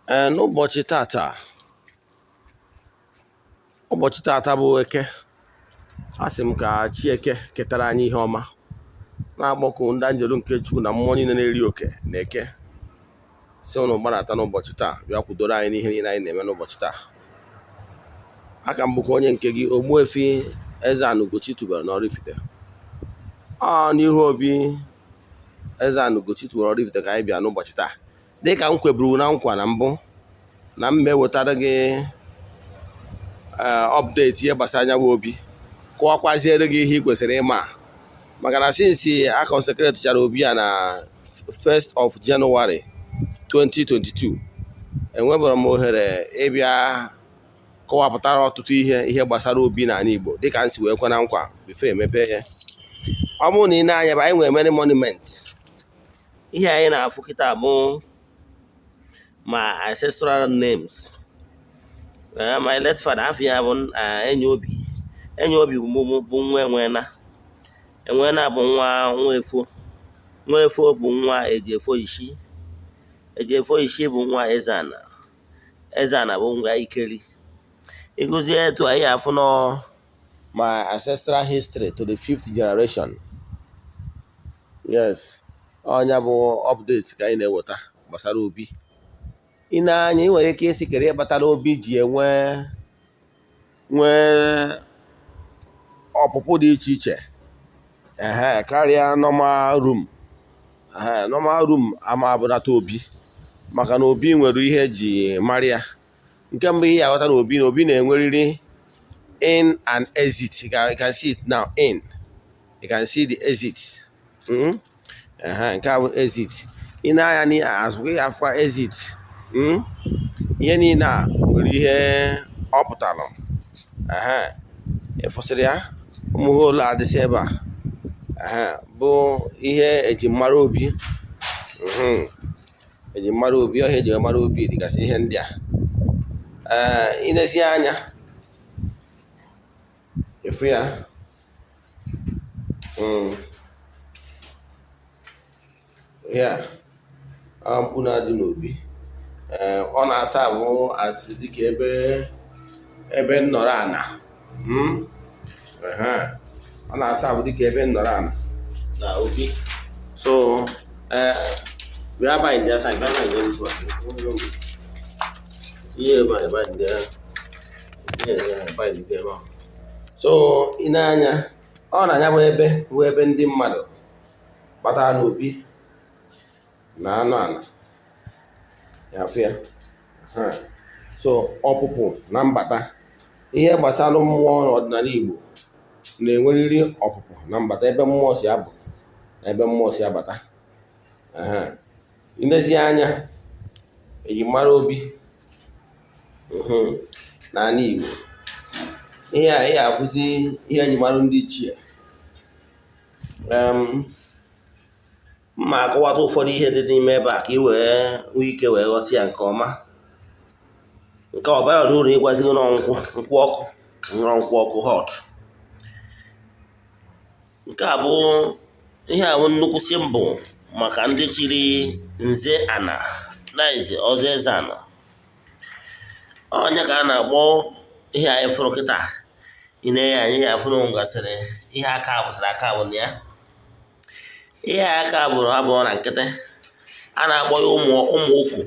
Ee, n'ụbọchị tata, ụbọchị tata bụ Eke. A sị m ka chi Eke ketara anyị ihe ọma, na-akpọku ndị anjelu nke Chukwu na mmụọ niile na-eri oke na Eke, si ụnụ gbanata n'ụbọchị taa, bịa kwudoro anyị n'ihe niile anyị na-eme n'ụbọchị taa. Aka m bụkwa onye nke gị, Ogbuefi Eze-Ana Ugochi tubelu n'Oraifite. Ọ n'ihu obi Eze-Ana Ugochi tubelu n'Oraifite ka anyị bịa n'ụbọchị taa. Dịka m kweburu na nkwa na mbụ na m ewetara gị update ihe gbasara anya bụ obi, kọwakwaziere gị ihe ị kwesịrị ịma, maka na since a consecratechara obi a na 1st of January 2022, enwebara m ohere ịbịa kọwapụtara ọtụtụ ihe gbasara obi n'ala Igbo, dịka m si wee kwe na nkwa before emepe ya. Ọ bụrụ na ị na-anya, anyị nwere many monument. Ihe anyị na-afụ kịta bụ ma ancestral names. My late father, afọ ya bụ Enyi Obi. Enyi Obi bụ nwa Enwena. Enwena bụ nwa Nwefo. Nwefo bụ nwa Ejiefo Ishi. Ejiefo Ishi bụ nwa Ezeana. Ezeana bụ nwa Ikeri. Ịgụzie etu anyị afụ nọ my ancestral history to the fifth generation. Yes, ọnya bụ update ka anyị na-eweta gbasara obi. Ị na-anya, ị nwere ike isi kere ịkpatara obi ji enwe nwee ọpụpụ dị iche iche ehe karịa normal room. Ehe, normal room ama abụnata obi, maka na obi nwere ihe eji mara ya. Nke mbụ ihe aghọta na obi na-enwerịrị in and exit. You can see it now, in, you can see the exit. Nke a bụ exit. Ị na-anya n'azụ gị, afọ exit. Ihe niile a nwere ihe ọ pụtara. Ehe, ịfụsịrị ya, ụmụ hole adịsị ebe a. Ehe, bụ ihe eji mara obi. Eji mara obi, ọhịa eji mara obi dịgasị ihe ndị a. Ee, ilezi anya ịfụ ya. Ya mkpu na-adị n'obi. Ee, ọ na-asa abụ asị dịka ebe nnọrọ ana. Ehe, ọ na-asa abụ dịka ebe nnọrọ ana na obi. So bịa bind ya side, bịa bind this one. Tinye ebe a, bind ya. Tinye ya, bind ebe ahụ. So ị na-anya, ọ na-anya bụ ebe ndị mmadụ kpatara n'obi na anụ ala ya afụ ya. So ọpụpụ na mbata, ihe gbasara mmụọ n'ọdịnala Igbo na-enwerịrị ọpụpụ na mbata, ebe mmụọ si apụ na ebe mmụọ si abata. Ilezi anya, eji mara obi n'ala Igbo, ihe a ị ga-afụzi ihe eji mara ndị ichie. Mma akọwata ụfọdụ ihe dị n'ime ebe a ka ị wee nwee ike wee ghọta ya nke ọma. Nke ọ bara uru ịgwazi gị nkwụ nkwụ ọkụ, nrọ nkwụ ọkụ hot. Nke a bụ ihe a bụ nnukwu symbol maka ndị chiri nze ana na eze ọzọ, eze ana. Onye ka a na-akpọ ihe anyị fụrụ kịta? Ị na-enye anyị ya afụrụ gasịrị ihe aka bụsịrị aka bụ na ya ihe aka bụrụ abụọ na nkịtị. A na-akpọ ya ụmụ ụmụ ụkwụ.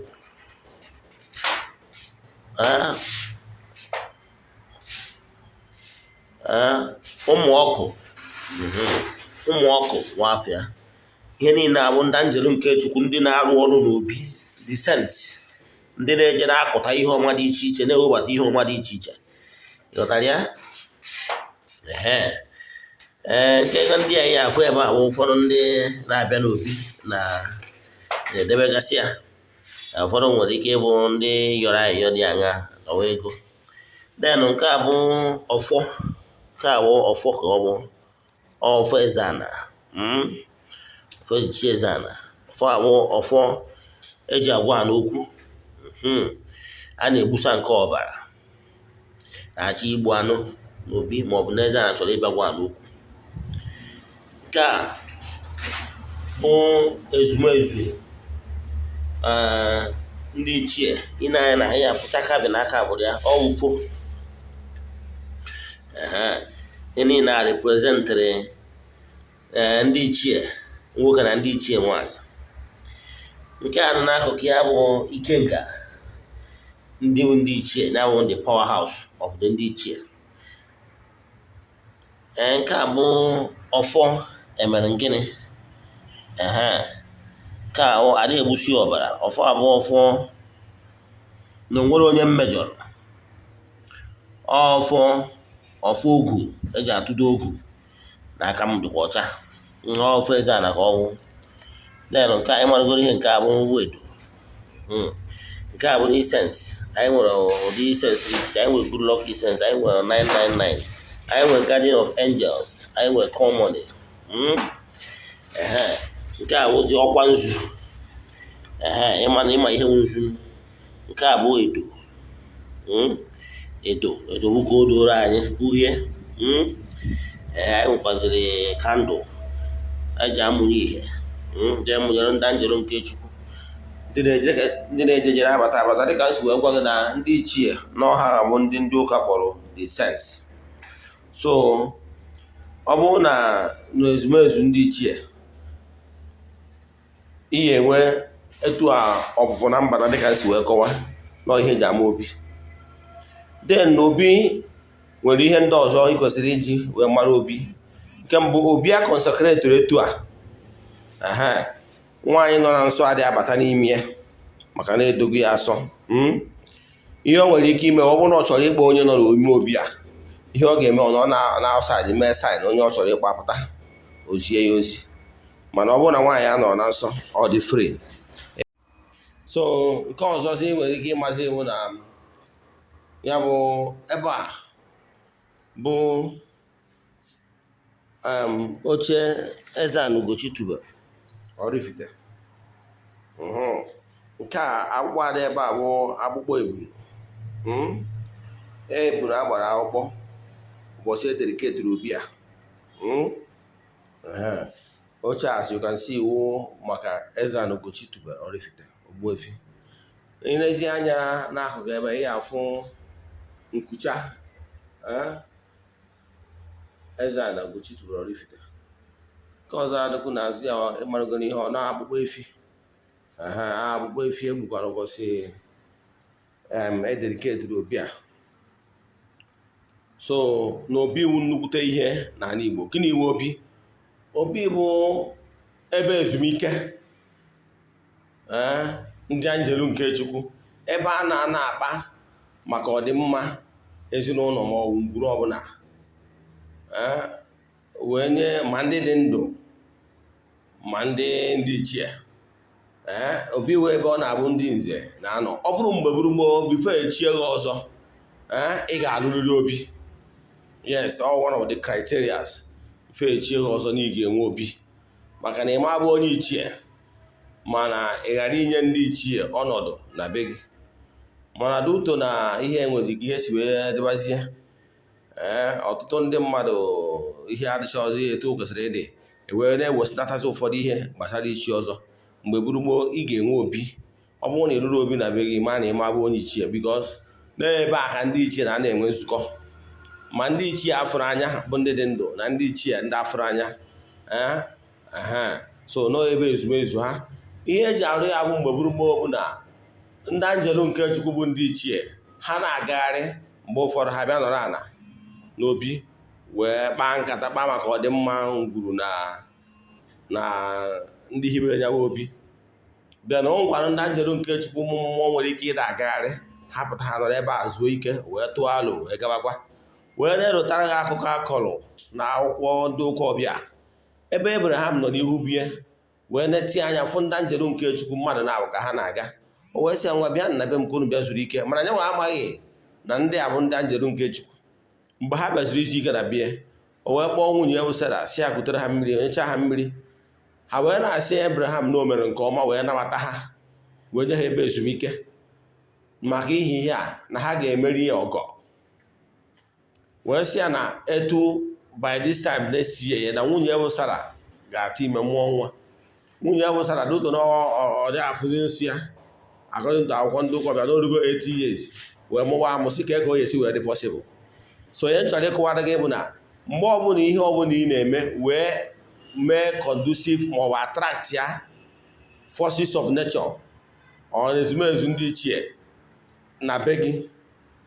Ụmụ ọkụ, ụmụ ọkụ nwafịa. Ihe niile abụ ndị njelu nke Chukwu, ndị na-arụ ọrụ n'obi, the saints, ndị na-eje na-akụta ihe ọma dị iche iche, na-ewebata ihe ọma dị iche iche. Ịghọtara ya? Ee, ee, nke ndị anyị afụ ebe a bụ ụfọdụ ndị na-abịa n'obi na-edebegasị ya. Ụfọdụ nwere ike ịbụ ndị yọrọ ayịyọ dị aṅa dọwa ego. Then nke a bụ ọfọ. Nke a bụ ọfọ, ka ọ bụ ọfọ eze ana, ọfọ echichi eze ana. Ọfọ a bụ ọfọ eji agwa ana okwu. A na-egbusa nke ọbara na-achọ igbu anụ n'obi, maọbụ na eze ana chọrọ ịbịa gwa ana okwu. Nke a bụ ezumezu. Ndị ichie ị na-anya na ha ya afụcha carving aka bụrụ ya ọwụfo. Ihe niile a representịrị ndị ichie nwoke na ndị ichie nwaanyị. Nke a nọ n'akụkụ ya bụ ikenga ndị bụ ndị ichie, ya bụ the power house of the ndị ichie. Ee, nke a bụ ọfọ emere gịnị. Ehe, nke a adịghị egbusi ọbara. Ọfọ abụọ, ọfọ na onwere onye mmejọrọ, ọfọ ọfọ ogu eji atụdo ogu na aka m dịkwa ọcha. Ọfọ eze ana ka ọnwụ. Then nke a ịmaragoro ihe nke a bụ ngwa edo. Nke a bụ incense. Anyị nwere ụdị incense dị iche. Anyị nwere good luck incense, anyị nwere 999, anyị nwere guardian of angels, anyị nwere call money. Ehe, nke a bụzi ọkwa nzu. Ehe, ịma na ịma ihe nzu. Nke a bụ edo. Edo, edo bụ ka o doro anyị uhie. Ee, anyị nwekwaziri candle eji amụnye ihe jee mụnyere ndị anjelu nke Chukwu, ndị na-ejejere abata abata. Dịka m si wee gwa gị na ndị ichie n'ọha bụ ndị ụka kpọrọ the saints. So ọ bụrụ na n'ezumezu ndị ichie, ị ga-enwe etu a ọpụpụ na mbata, dịka m si wee kọwa nọ ihe eji ama obi. Then na obi nwere ihe ndị ọzọ ị kwesịrị iji wee mara obi. Nke mbụ, obi a consecratịrị etu a, nwaanyị nọ na nsọ adịghị abata n'ime ya, maka na edogo ya asọ. Ihe o nwere ike ime, ọ bụrụ na ọ chọrọ ịkpọ onye nọ n'ime obi a, ihe ọ ga-eme, ọ nọ na outside mee sign, onye ọ chọrọ ịkpọ apụta, ozie ya ozi. Mana ọ bụrụ na nwaanyị a nọ na nsọ, ọ dị free. So nke ọzọzi ị nwere ike ịmazi iwu na ya bụ ebe a bụ oche eze Ugochi tubelu Oraifite. Nke a akpụkpọ adị ebe a bụ akpụkpọ ebunu. Ebunu agbara akpụkpọ ụbọchị e dedicatiri obi a. Oche, as you can see, wụ maka eze Ugochi tubelu Oraifite Ogbuefi. Ilezi anya n'akụkụ ebe ị ga-afụ nkucha eze Ugochi tubelu Oraifite. Nke ọzọ adịkwu n'azụ ya, ịmarụgo n'ihe ọ na-akpụkpọ efi. Akpụkpọ efi egbukwara ụbọchị e dedicatiri obi a. So na obi iwu nnukwute ihe n'ala Igbo. Gịnị iwu obi? Obi bụ ebe ezumike ndị anjelu nke Chukwu, ebe a na-ana akpa maka ọdịmma ezinụlọ ma ọ bụ ngwuru ọbụla, wee nye ma ndị dị ndụ ma ndị ichie. Obi wee ebe ọ na-abụ ndị nze na-anọ. Ọ bụrụ mgbe bụrụ gboo, before echie gị ọzọ, ị ga-alụrịrị obi. Yes, all one of the criterias before echie gị ọzọ na ị ga-enwe obi, maka na ị ma bụ onye ichie mana ị ghara inye ndị ichie ọnọdụ na be gị. Mana duto na ihe enwezi ka ihe si wee dịbazie, ee, ọtụtụ ndị mmadụ, ihe adịcha ọzọ etu o kwesịrị ịdị, ewee na-ewesịnatazi ụfọdụ ihe gbasara ichi ọzọ. Mgbe gburu gboo, ị ga-enwe obi. Ọ bụrụ na ị ruru obi na be gị, ma na ịma bụ onye ichie, because n'ebe a ka ndị ichie na na-enwe nzukọ, ma ndị ichie afụrụ anya bụ ndị dị ndụ na ndị ichie ndị afụrụ anya. So n'ebe ezumezu ha, ihe eji arụ ya bụ mgbe gburu gboo bụ na ndị anjelu nke Chukwu bụ ndị ichie, ha na-agagharị. Mgbe ụfọdụ ha bịa nọrọ ala n'obi wee kpaa nkata, kpaa maka ọdịmma ngwuru na ndị hibere ya bụ obi. Bịa na o nwekwara ndị anjelu nke Chukwu, ụmụ mmụọ nwere ike ịda agagharị. Ha pụta, ha nọrọ ebe a zuo ike, wee tụọ alụ, wee gabakwa, wee na-erutara ha akụkọ akọrọ na akwụkwọ ndị ụka ọbịa, ebe Abraham nọ n'ihu bie wee netie anya fụ ndị anjelu nke Chukwu mmadụ na-abụ ka ha na-aga. O wee sị ya, "Ngwa, bịa na be m ka unu bịa zuru ike." Mana nyanwa amaghị na ndị a bụ ndị anjelu nke Chukwu. Mgbe ha bịazuru izu ike na bie, o wee kpọọ nwunye ya bụ Sara, si ya kutere ha mmiri, nyechaa ha mmiri. Ha wee na-asị Abraham na o mere nke ọma wee nabata ha, wee nye ha ebe ezumike, maka ihi ihe a na ha ga-emeri ya ọgọ. Wee sị ya na etu by this time next year ya na nwunye ya bụ Sara ga-atụ ime, mụọ nwa. Nwunye ya bụ Sara duto na ọ dị afụzi nsọ ya. According to akwụkwọ ndị ụka ọbịa, n'orugo 80 years wee mụwa amụ, si ka ka o esi wee dị possible. So onye m chọrọ ịkọwara gị bụ na mgbe ọbụla ihe ọbụla ị na-eme wee mee conducive ma ọ bụ attract ya forces of nature or ezumezu ndị ichie na be gị,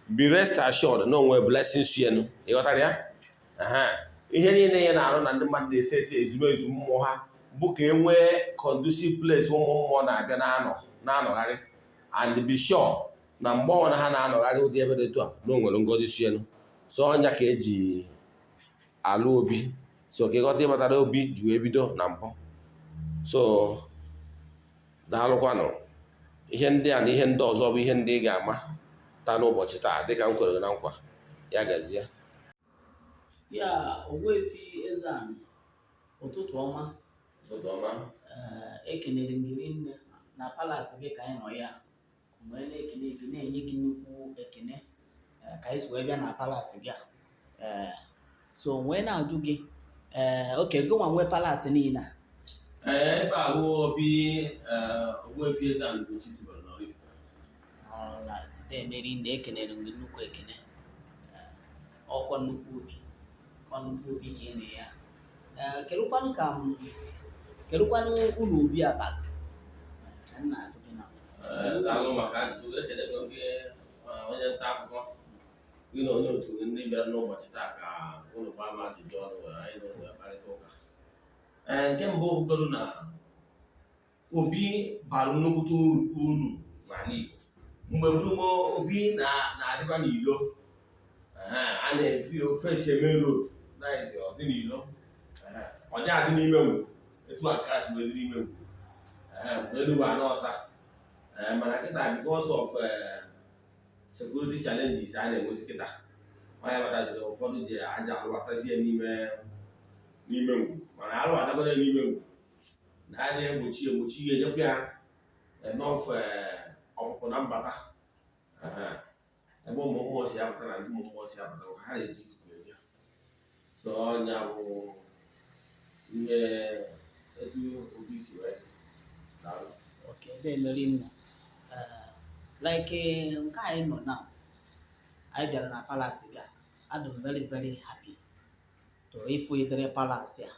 be rest assured na onwe blessings enu. Ịghọtara ya? Ihe niile ya na-arụ na ndị mmadụ na-eseti ezumezu mmụọ ha bụ ka e nwee conducive place ụmụ mmụọ na-abịa na-anọ na-anọgharị, and be sure na mgbe ọbụla ha na-anọgharị ụdị ebe dị etu a, na o nwere ngozi si elu. So ọnya ka eji alụ obi. So ka ịghọta ịbatara obi ji wee bido na mbụ. So daalụkwanụ. Ihe ndị a na ihe ndị ọzọ bụ ihe ndị ị ga-ama taa n'ụbọchị taa, dịka m kwere gị na nkwa. Ya gazie. Ya, Ogbuefi Eze-Ana, ụtụtụ ọma. Ụtụtụ ọma. Ee, ekenere m gị rinne na palace gị ka anyị nọ ya wee na-ekene gị, na-enye gị nnukwu ekene, ka anyị si wee bịa na palace gị a. Ee, so wee na-ajụ gị, ee, oke gị nwa nwee palace niile a? Ee, ebe a bụ obi Ogbuefi Eze-Ana Ugochi tubelu n'Oraifite. Alright, na-emeri nne, ekenere m gị nnukwu ekene. Ee, ọkwa nnukwu obi, ọkwa nnukwu obi ka ị na ya. Ee, kedụkwanụ ka m kedụkwanụ ụlọ obi a bara ka m na-ajụ gị na? Ee, daalụ maka ajụjụ. Ekelego gị, onye nta akụkọ, gị na onye otu gị ndị bịara n'ụbọchị taa ka ụlọ gbaa m ajụjụ ọnụ, anyị na ụlọ kparịta ụka. Ee, nke mbụ bụgoro na obi bara nnukwute uru n'ala Igbo. Mgbe gboo, obi na-adịba n'ilo. A na-efi ofe esi eme road na-ezi, ọ dị n'ilo. Ọ dị adị n'ime ngwu etu a ka si wee dị n'ime ngwu. Mgbe elu bụ anọ ọsa. Mana kịta, because of security challenges a na-enwezi kịta, onye bataziri ụfọdụ ji aja alụbatazie n'ime ngwu. Mana alụbatagoro n'ime ngwu na a na-egbochi egbochi ya, enyekwa ya enough ọpụpụ na mbata. Ebe ụmụ mmụọ si abata na ndị ụmụ mmụọ si abata, maka ha na-eji ikuku eje. So ọnya bụ ihe etu obi si wee dị. Daalụ. Okay, na-emeri nne. Like nke anyị nọ now, anyị bịara na palace gị a, adị m very very happy to ịfụ idere palace a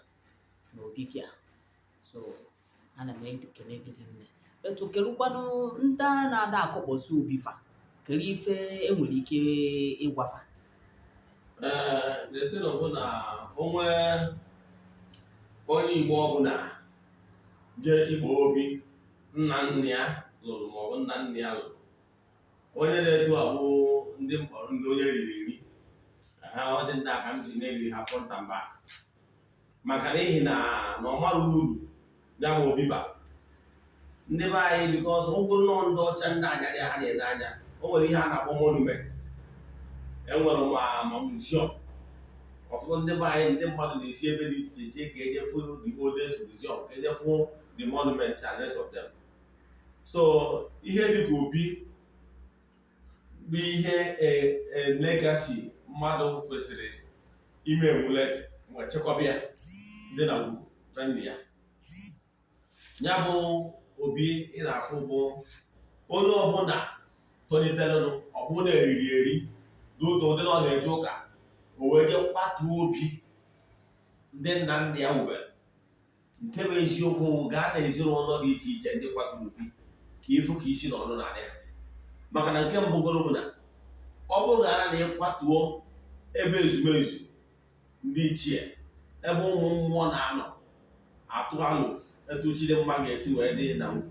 na obi gị a. So ana m ekele gị nne. Etu kelukwanụ ndị a na-ada akọkpọsi obi fa, kedu ife enwere ike ịgwafa? Ee, the thing bụ na onwe onye Igbo ọbụla jee tigbo obi nna nna ya lụrụ maọbụ nna nna ya lụrụ, onye na-eto abụ ndị mkpọrọ, ndị onye riri eri ha, ọ dị ndị aka m ji na-eriri ha front and back, maka n'ihi na ọ mara uru ya bụ obi bara ndị be anyị, because ụgwụ nọọ ndị ọcha, ndị anyarị ha na-ene anya. O nwere ihe a na-akpọ monument, enwere ma museum. Ọtụtụ ndị be anyị, ndị mmadụ na-esi ebe dị iche iche ka eje fụ the oldest museum, ka eje fụ the monument and rest of them. So ihe dịka obi bụ ihe legacy mmadụ kwesịrị ime emulate, ma chekwaba ya dị na ngwuru na nne ya. Ya bụ obi ị na-afụ bụ onye ọbụla toliterenụ, ọ bụrụ na eriri eri n'otu ụdị na ọ na-eje ụka, o wee jee kwatuo obi ndị nna nna ya wubere. Nke bụ eziokwu, gaa na ezinụlọ dị iche iche ndị kwaturu obi, ka ịfụ ka isi na ọnụ na ha. Maka na nke mbụ goro bụ na ọ bụrụ na ịkwatuo ebe ezumezu ndị ichie, ebe ụmụ mmụọ na-anọ atụ alụ etu Chidimma ga-esi wee dị na ngwu,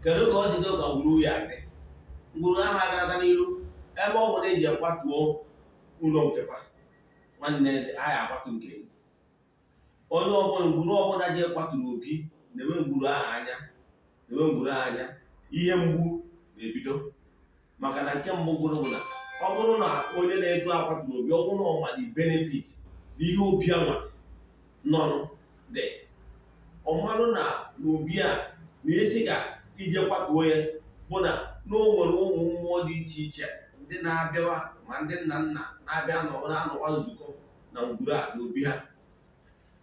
kedu ka ọ si dị ka ngwuru ya dị? Ngwuru ha na-aganata n'iru ebe ọ bụ na eji ekwatuo ụlọ nkefa nwanne ha ya akwatu nke onye ọbụla. Ngwuru ọbụla ji ekwaturu obi na-enwe ngwuru ahụ anya, na-enwe ngwuru ahụ anya, ihe mgbu na-ebido. Maka na nke mbụ gwụrụ bụ na ọ bụrụ na onye na-eto akwaturu obi, ọ bụrụ na ọ ma the benefit na ihe obi anwa nọnụ dị, ọmalụ na obi a na-esi ka ije kwatuo ya, bụ na o nwere ụmụ mmụọ dị iche iche ndị na-abịawa, ma ndị nna nna na-abịa na-anọwa nzukọ na ngwuru a na obi ha.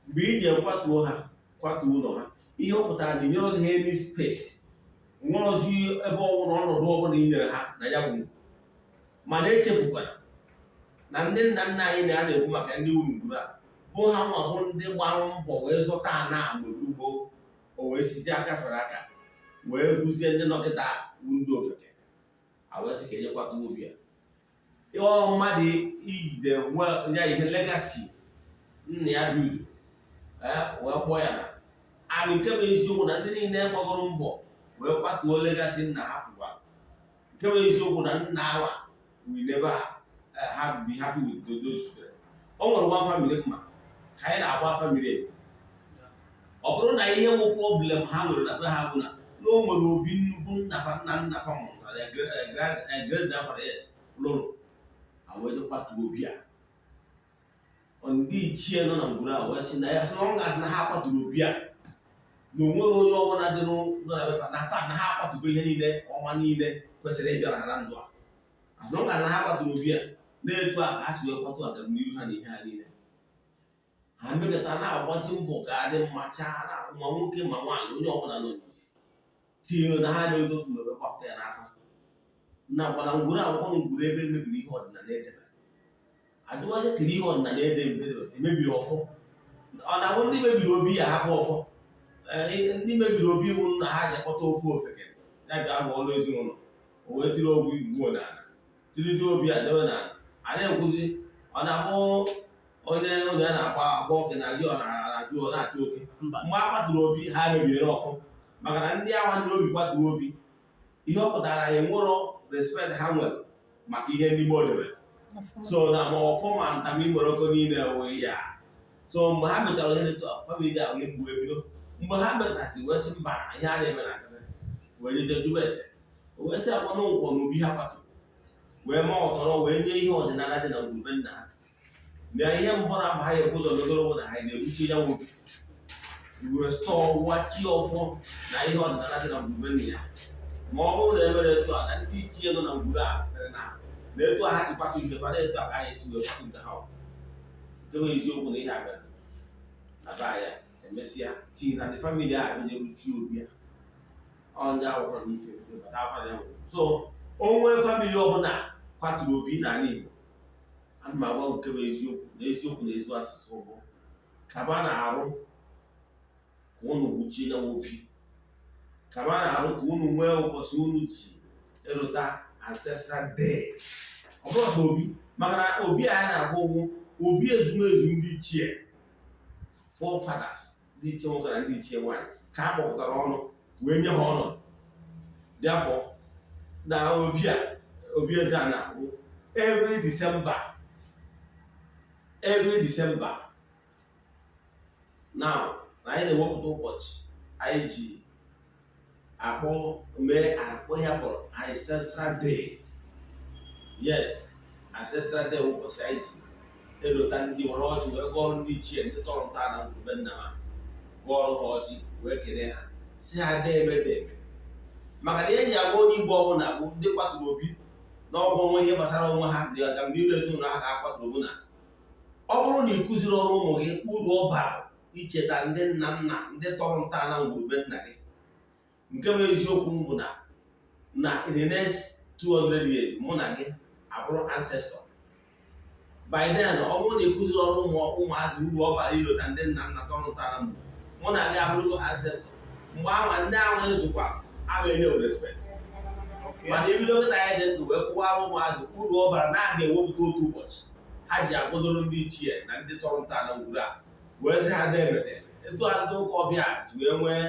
Mgbe ije kwatuo ha, kwatuo ụlọ ha, ihe ọ pụtara na inyere ha any space. Nwere ozi ebe ọbụla, ọnọdụ ọbụla i nyere ha na ya bụ. Mana echefukwara na ndị nna nna anyị na a na-ekwu maka ndị wuru ngwuru a bụ ha nwa bụ ndị gbara mbọ wee zụta ana mgbe gboo, o wee sizi aka fere aka wee guzie ndị nọkịta wu ndị ofeke a, wee sị ka enyekwata obi a. Ọ mmadụ ijide ya ihe legacy nna ya bido wee kpọọ ya na and nke bụ eziokwu na ndị niile gbagoro mbọ wee kwatuo legacy nna ha kwukwara, nke bụ eziokwu na nna awa we never have be happy with those children. O nwere one family mma ka anyị na-agba family, ọ bụrụ na ihe bụ problem ha nwere na be ha bụ na o nwere obi nnukwu nnafa nna nnafa mụtara ya, great grandfather, yes, lụrụ a wee kwatuo obi a. Ndị ichie nọ na ngwuru a wee sị na ya sị na ọ ga-asị na ha kwaturu obi a, na o nwere onye ọbụla dị nọ na befa na fa na ha akwatugo ihe niile ọma niile kwesịrị ịbịara ha na ndụ a. Asị na ọ ga-asị na ha kwaturu obi a na-etu a ka ha si wee kwatu agamnihu ha na ihe ha niile ha mekọta na-agbasi mbọ ka adị mma chaa na ma nwoke ma nwaanyị, onye ọbụla nọ n'isi tinye na ha na-ego mgbe wee gbapụta ya n'afa. Nakwa na ngwuru akwụkwọ, ngwuru ebe mebiri ihe ọdịnala edebe adịwazi kedu ihe ọdịnala ede emebiri ọfọ. Ọ na-abụ ndị mebiri obi ya hapụ ọfọ. Ndị mebiri obi bụ nna ha ji akpọta ofu ofeke ya bịa rụọ ọrụ ezinụlọ, o wee tiri ogwu igbuo n'ala, tirizi obi a dewe n'ala. A na-ekwuzi ọ na-abụ onye onye a na-agba agba oke na ajụ, ọ na-achụ, ọ na-achụ oke. Mba. Mgbe a kwaturu obi ha mebiere ọfọ, maka na ndị awa ndị obi kwatuo obi, ihe ọ pụtara ha enwero respect ha nwere maka ihe ndị gboo debere. So na ma ọfọ ma ntam imoroko niile wụ ya. So mgbe ha mechara onye na-eto family a wee mgbu ebido. Mgbe ha metasị wee sị mba, ihe a na-eme na akịrị wee jeje jụba ese, wee sị akwa nkwọ na obi ha kwaturu, wee mee ọtọrọ, wee nye ihe ọdịnala dị na ngwurube nna ha na ihe mbụ na mba ha ya ebu ụzọ megoro bụ na ha na-eruchi ya nwoke restore wachi ọfọ na ihe ọdịnala dị na ngwurube nna ya. Ma ọ bụrụ na emere etu a, na ndị ichie nọ na ngwuru a sịrị na etu a ha si kwatu nke fa, na etu a ka anyị esi wee kwatu nke ha. Nke bụ eziokwu na ihe a mere na be anyị emesịa tii na the family a binye ruchi obi a ọnya akwụkwọ na ife bido bata afa ya nwụrụ. So onwe family ọbụla kwaturu obi n'ala Igbo, ana m agwa nke bụ eziokwu na eziokwu na ezu asụsụ bụ kaba na-arụ ka unu gwuchie ya obi, kaba na-arụ ka unu nwee ụbọchị unu ji erota ancestral day. Ọ bụrụ sọ obi, maka na obi anyị na-akwụ ụgwọ obi ezumezu ndị ichie, forefathers, ndị ichie nwoke na ndị ichie nwaanyị ka a kpọkọtara ọnụ wee nye ha ọnọdụ. Therefore, na obi a, obi eze a na-awụ every December, every December now na anyị na-ewepụta ụbọchị anyị ji akpọ mee akpọ ya kpọrọ ancestral day. Yes, ancestral day bụ ụbọchị anyị ji elota ndị were ọjị wee gọọrọ ndị ichie, ndị tọrọ ntọala ngwurube nna ha, gọọrọ ha ọjị wee kelee ha, si ha deme deme. Maka na ihe eji agwa onye Igbo ọbụla bụ ndị kwaturu obi na ọgwụ onwe ihe gbasara onwe ha na ọganihu ezinụlọ ha ga-akwaturu obi, na ọ bụrụ na ị kụziri ọrụ ụmụ gị uru ọ bara icheta ndị nna nna, ndị tọrọ ntọala ngwurube nna gị, nke bụ eziokwu bụ na in the next 200 years mụ na gị abụrụ ancestor. By then, ọ bụrụ na ị kụziri ọrụ ụmụazị uru ọ bara ilota ndị nna nna tọrọ ntọala mbụ, mụ na gị abụrụgo ancestor. Mgbe ahụ ndị ahụ ịzụkwa ama enye respect. Mana ebido kịta anyị dị ndụ wee kụwara ụmụazị uru ọ bara na a ga-ewepụta otu ụbọchị ha ji akwadoro ndị ichie na ndị tọrọ ntọala ngwuru a, wee sị ha deemede etu a ndị ụka ọbịa ji wee nwee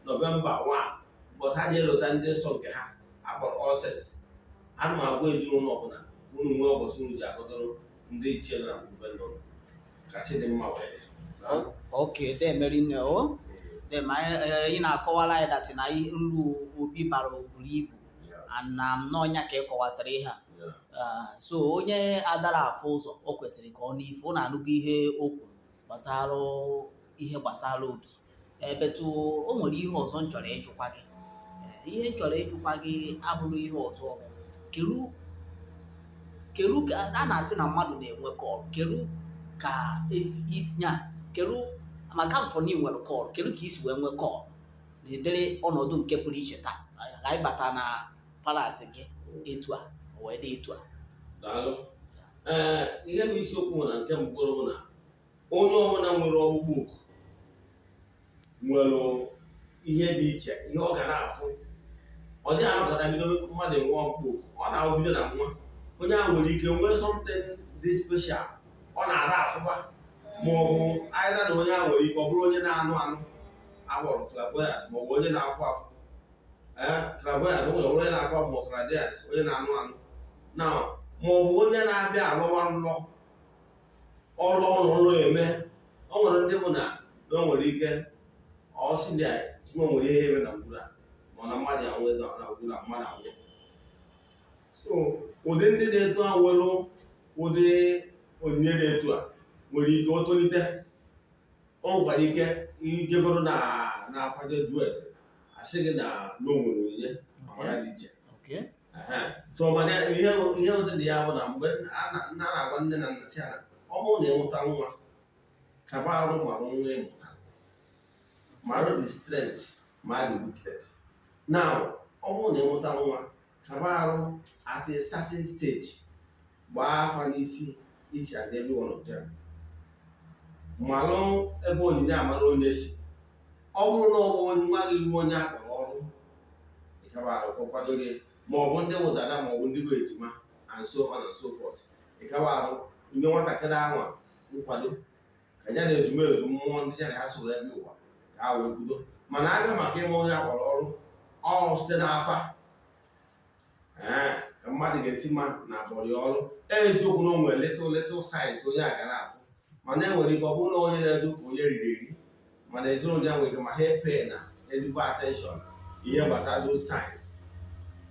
November 1, ụbọchị ha ji elota ndị nsọ nke ha akpọrọ All Saints. Ana m agwa ezinụlọ ọbụla, unu nwee ụbọchị unu ji akwadoro ndị ichie nọ na ngwurube nọ ka chi dị mma wee dị. Okay, demeri nne o dem ị na-akọwara anyị that na nru obi bara buru ibu and na n'ọnya ka ị kọwasịrị ihe a. So onye adara afụ ụzọ, o kwesịrị ka ọ n'ife ọ na-anụgo ihe o kwuru gbasara ihe gbasara obi ebetu. O nwere ihe ọzọ m chọrọ ịjụkwa gị. Ihe m chọrọ ịjụkwa gị abụrụ ihe ọzọ bụ keru ka a na-asị na mmadụ na-enwe call, keru ka esi isi nya keru maka mfọ na ị nwere call, keru ka isi wee nwee call na-edere ọnọdụ nke pụrụ iche taa. Anyị bata na palace gị etu a, o wee dị etu a. Daalụ. Ee, ihe bụ isiokwu na nke mbụgoro bụ na onye ọbụla nwere ọkpụkpọ oku nwere ihe dị iche, ihe ọ ga na-afụ. Ọ dịghị anọkọta bido mmadụ enwe ọkpụkpọ oku. Ọ na-bido na nwa. Onye ahụ nwere ike nwee something dị special ọ na-ada afụba, ma ọ bụ either na onye ahụ nwere ike ọ bụrụ onye na-anụ anụ akpọrọ clairvoyance, ma ọ bụ onye na-afụ afụ. Ee, clairvoyance nwere onye na-afụ afụ, ma ọ clairvoyance, onye na-anụ anụ na, ma ọ bụ onye na-abịa alọwa nlọ, ọrụ ọrụ nlọ eme. O nwere ndị bụ na o nwere ike ọ sị na o nwere ihe eme na ngwuru a, ma ọ na mmadụ anwụ na ngwuru a, mmadụ anwụ. So ụdị ndị dị etu a nwere ụdị onyinye dị etu a nwere ike o tolite, o nwekwara ike ijegoro na afaje jụọ ese, asị gị na o nwere onyinye amara dị iche. So mana ihe ụdị dị ya bụ na mgbe a na-agwa nne na nna si ya na ọ bụrụ na ịmụta nwa, kaba arụ marụ nwa ịmụta, marụ the strength, ma the weakness. Now, ọ bụrụ na ịmụta nwa, kaba arụ at a certain stage gbaa afa n'isi each and every one of them, malụ ebe onyinye amara onye si. Ọ bụrụ na ọ bụ onye nwa gị bụ onye akpọrọ ọrụ, ịkaba arụ kwadorie, ma ọ bụ ndị bụ dada, ma ọ bụ ndị bụ ejima, and so on and so forth. Ịkaba arụ nye nwatakịrị ahụ nkwado ka ya na ezumezu mmụọ ndị ya na ha so wee bịa ụwa ka ha wee kwudo. Mana abịa maka ịma onye akpọrọ ọrụ, ọ site n'afa, ee, ka mmadụ ga-esi ma na akpọrọ ya ọrụ. Eziokwu na o nwere little little signs onye a ga na-afụ, mana e nwere ike ọ bụrụ na onye na-edu ka onye riri eri, mana ezinụlọ ya nwere ike ma ha pay na ezigbo attention ihe gbasara those signs.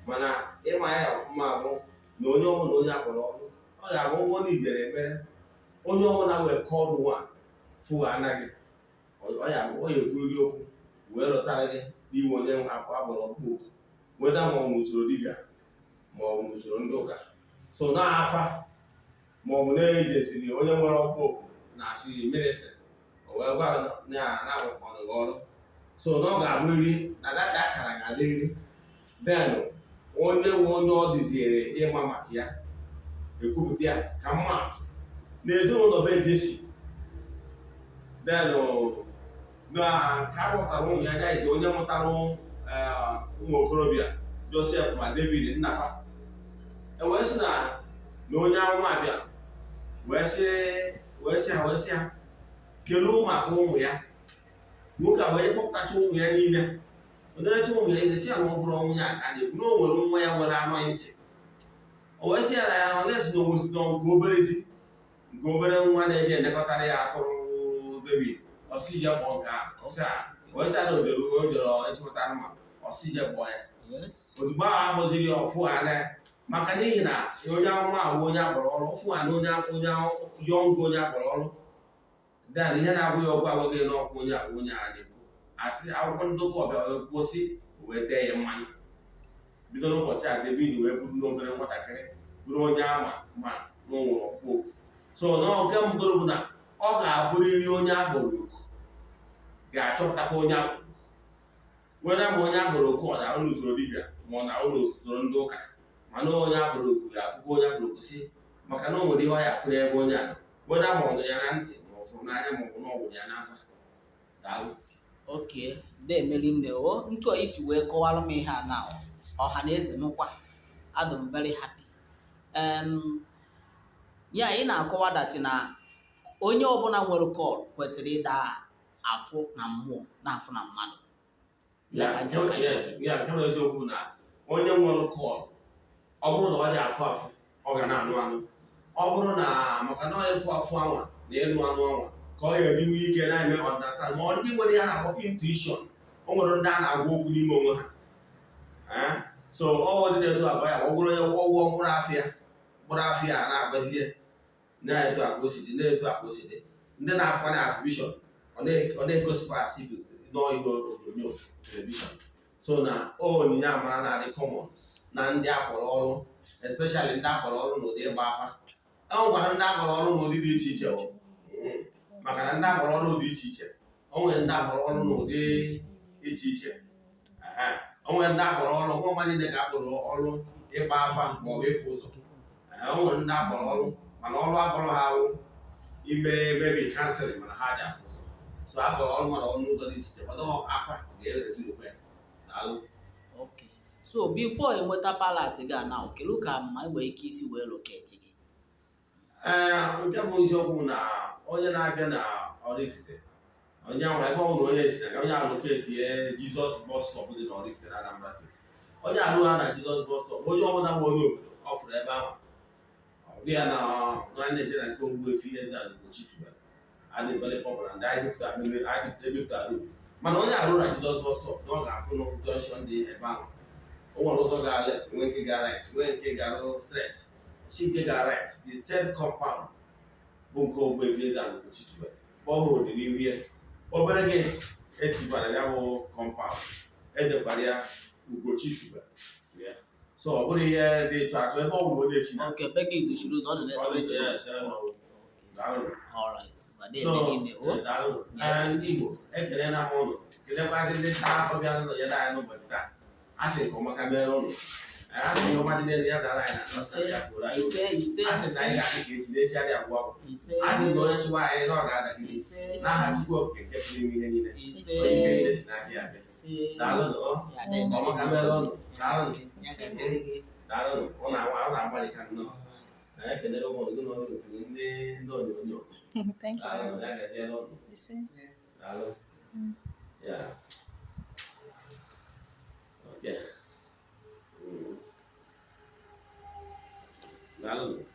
Mana ịma ya ọfụma bụ na onye ọbụla onye akpọrọ ọrụ, ọ ga-abụ ụgwọ na ijere ekpere, onye ọbụla wee called one fụ anaghị ọ ya ọ ya ekwuriri okwu wee lọtara gị n'iwe onye akpọrọ ọkpụ oku, weda ma ọ bụ n'usoro dibịa ma ọ bụ n'usoro ndị ụka, so na-afa, ma ọ bụ na-ejeziri onye nwere ọkpụ oku na asịrị ministry, o wee gwa na na-akpọrọ gị ọrụ. So na ọ ga-abụrịrị na data akara ga-adịrịrị. Then onye nwe onye ọ dịziere ịma maka ya ekwupụta ya. Ka mmadụ na ezinụlọ be Jesi, then na ka a kpọpụtara ụmụ ya anya onye mụtara ụmụ okorobịa Josef ma David nnafa, e wee sị na onye amụma bịa wee sị ha kelee maka ụmụ ya. Nwoke a wee kpọpụtacha ụmụ ya niile, oderecha ụmụ ya niile, sị ya na ọ bụrụ ọnwụ ya a na-ekwu, na o nwere nwa ya nwere anointing. O wee sị ya na ya olesi na onwesi na nke oberezi, nke obere nwa na-eji elekọtara ya atụrụ David. Ọsị je kpọọ nke ahụ. Ọsị wee sị ya na o jere ịchịkọta anụmanụ. Ọsị je kpọọ ya. Ozugbo ahụ akpọziri ya, ọfụ ha na maka n'ihi na onye amụma abụ onye akpọrọ ọrụ, ọfụ ha na onye young onye akpọrọ ọrụ. Dan ihe na-abụghị ọgwụ agwaghị n'ọkwa onye abụ onye a na-ekwu asị akwụkwọ ndokọ ọbịa wee kwụsị, wee dee ya mmanụ. Bido n'ụbọchị a, David wee bụrụ n'obere nwatakịrị, bụrụ onye ama ma na o nwere ọkpụkpọ oku. So na nke mbụgoro bụ na ọ ga-abụrịrị onye akpọrọ oku ga-achọpụtakwa onye akpọrọ oku, weda ma onye akpọrọ oku ọ na-arụ n'usoro dibịa ma ọ na-arụ n'usoro ndị ụka, mana onye akpọrọ oku ga-afụkwa onye akpọrọ oku si, maka na o nwere ihe ọ ya afụ n'ebe onye a nọ, weda ma ọ nọ ya na ntị, ma ọ fụrụ n'anya, ma ọ bụ na ọ gwụrụ ya n'afa. Daalụ. Okay, demeri nne o ntu a isi wee kọwara m ihe a na ọha na eze nụkwa, adụ m very happy. Ya ị na-akọwa that na onye ọbụla nwere call kwesịrị ịda afụ na mmụọ na-afụ na mmadụ. Ya, ka nke njọ ka njọ. Yes, ya nke bụ eziokwu na onye nwere call, ọ bụrụ na ọ dị afụ afụ, ọ ga na-anụ anụ. Ọ bụrụ na maka na ọ ịfụ afụ anwa na ịnụ anụ anwa ka ọ ga-eji nwee ike na-eme understand, ma ọ ndị nwere ya na-akpọ intuition. O nwere ndị a na-agwa okwu n'ime onwe ha. Eh? So ọ dị na-etu agwa ya, ọ bụrụ onye ọgwụgwọ mkpụrụ afịa a na-agbazie na-etu akpa o si dị, na-etu akpa o si dị. Ndị na-afụ na as vision, ọ na-egosipụ as if nọọ ihe onyonyo television. So na onyinye amara na-adị common na ndị akpọrọ ọrụ, especially ndị akpọrọ ọrụ n'ụdị ịgba afa. E nwekwara ndị akpọrọ ọrụ n'ụdị dị iche iche o. Maka na ndị akpọrọ ọrụ dị iche iche, o nwere ndị akpọrọ ọrụ n'ụdị iche iche. Ehe. O nwere ndị akpọrọ ọrụ, nwa mmadụ niile ka akpọrọ ọrụ ịgba afa ma ọ bụ ịfụ ụzọ. Ee, o nwere ndị akpọrọ ọrụ, mana ọrụ akpọrọ ha awụ ime maybe counseling, mana ha dị afụ ụzọ. So akpọrọ ọrụ mmadụ ọrụ n'ụzọ dị iche iche, mana ọ afa ga-erezi okwe ya. Daalụ. Okay. So before enweta palace gị a now, kedu ka ma nwere ike isi wee locate gị? Ee, nke bụ eziokwu na onye na-abịa na Oraifite, onye ahụ, ebe ọ bụla onye si na onye alocate Jizọs bus stop dị na Oraifite na Anambra Steeti, onye arụ ha na Jizọs bus stop, onye ọbụla bụ onye obodo ọ fụrụ ebe ahụ, ọ bụ ya na na na-eje na nke Ogbuefi Eze-Ana Ugochi tubelu adị very popular, ndị anyị depụtara mmiri anyị depụtara road. Mana onye arụ na Jizọs bus stop na ọ ga-afụ na junction dị ebe ahụ, o nwere ụzọ gara left, nwee nke gara right, nwee nke gara straight. Si nke gara right, the third compound bụ nke Ogbuefi Eze-Ana Ugochi tubelu, borehole dị n'ihu ya, obere gate etibara ya bụ compound, edekwara ya Ugochi tubelu ya. So ọ bụrụ ihe dị ịchọ achọ, ebe ọ bụrụ onye chi na Okay, be gị dochiri ụzọ, ọ dị n'express road. Yes, yes. Okay. Daalụ. All right. Ma So, na-eme gịnị o? Daalụ. Ee, ndị Igbo, ekelela m ụnụ, kelekwazi ndị nta akụkọ bịara nọnyere anyị n'ụbọchị taa. A sị nke ọma ka mere ụnụ. A sị ihe ọma dị n'elu ya dara anyị na Ise, ya kwuru anyị. ise, ise, A sị na anyị ga-adị ka echi na echi adịghị agwụ agwụ. Ise, A sị na onye chụwa anyị na ọ ga-adagide. Ise, N'aha Chukwu Okike nke pụrụ ime ihe niile, ise, onye ike niile si n'aka ya abịa. Ise. Daalụ nụ. Ya na-eme Ọma ka mere ụnụ. Daalụ. Ya gaziere gị. Daalụ nụ. Ọ na-agbalị ka nnọọ. All right. Anyị ekelere ụmụ gị na ọrụ otu ndị onyonyo. Thank you Daalụ very nụ. Ya much. gaziere ụnụ. Ise. Daalụ. Yeah. Okay. Daalụ.